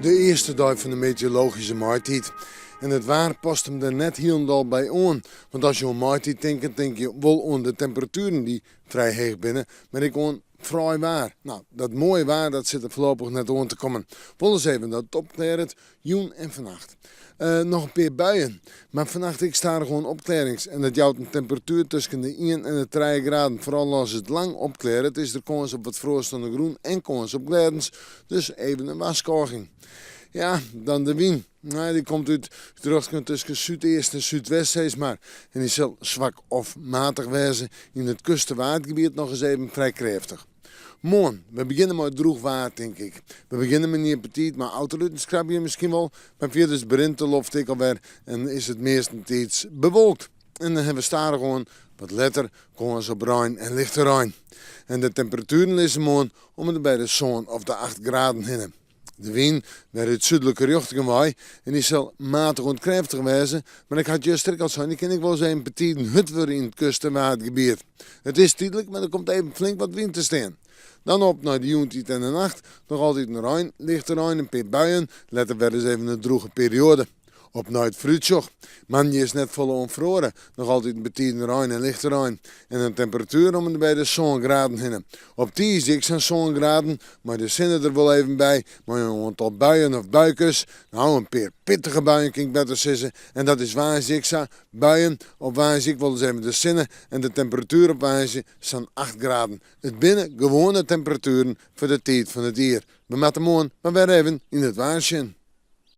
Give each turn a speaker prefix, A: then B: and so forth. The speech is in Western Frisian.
A: De earste dei fan de meteorologyske maitiid. En it waar past him der net hielendal by oan. Want as je oan maitiid tinke, tinke je wol oan de temperatueren dy't frij heech binne, mar ek oan fraai waar. No, dat moaie waar dat sit der foarlopich net oan te kommen. Wolris even dat it opklearret, jûn en fannacht. Noch in pear buien, mar fannacht ek stadichoan opklearrings en dat jout in temperatuer tusken de ien en de trije graden. Foaral as it lang opklearret is der kâns op wat froast oan de grûn en kâns op glêdens, dus even in warskôging. Ja, dan de wyn. No, dy komt út de rjochting tusken súdeast en súdwest sis mar en dy sil swak of matich wêze. Yn it kust- en waadgebiet noch ris even frij krêftich. Moarn, we begjinne mei drûch waar, tink ik. We begjinne mear betiid mei autoruten skrabje miskien wol, mar fierders berint de loft ek alwer en is it meastentiids bewolkt. En dan hawwe we stadichoan wat letter kâns op rein en lichte rein. En de temperatueren lizze moarn om en by de sân of de acht graden hinne. De wyn wer út súdlike rjochtingen wei en dy sil matich oant krêftich wêze, mar ik ha it juster ek al sein, dy kin ek wolris even betiden hurd wurde yn it kust en waadgebiet. It is tydlik, mar der komt even flink wat wyn te stean. Dan op nei de jûntiid en de nacht, noch altyd rein, lichte rein, in pear buien, letter wer ris even in drûge perioade. Op nei it foarútsjoch. Moandei is net folle oan feroare, noch altyd betiden rein en lichte rein en in temperatuer om en by de sân graden hinne. Op tiisdei ek sa'n sân graden, mei de sinne der wol even by, mei in oantal buien of buikes. No, in pear pittige buien kin ik better sizze. En dat is woansdei ek sa, buien, op woansdei ek wolris even de sinne en de temperatuer op woansdei sa'n acht graden. It binne gewoane temperatueren foar de tiid fan it jier. We moatte moarn mar wer even yn it waar sjen.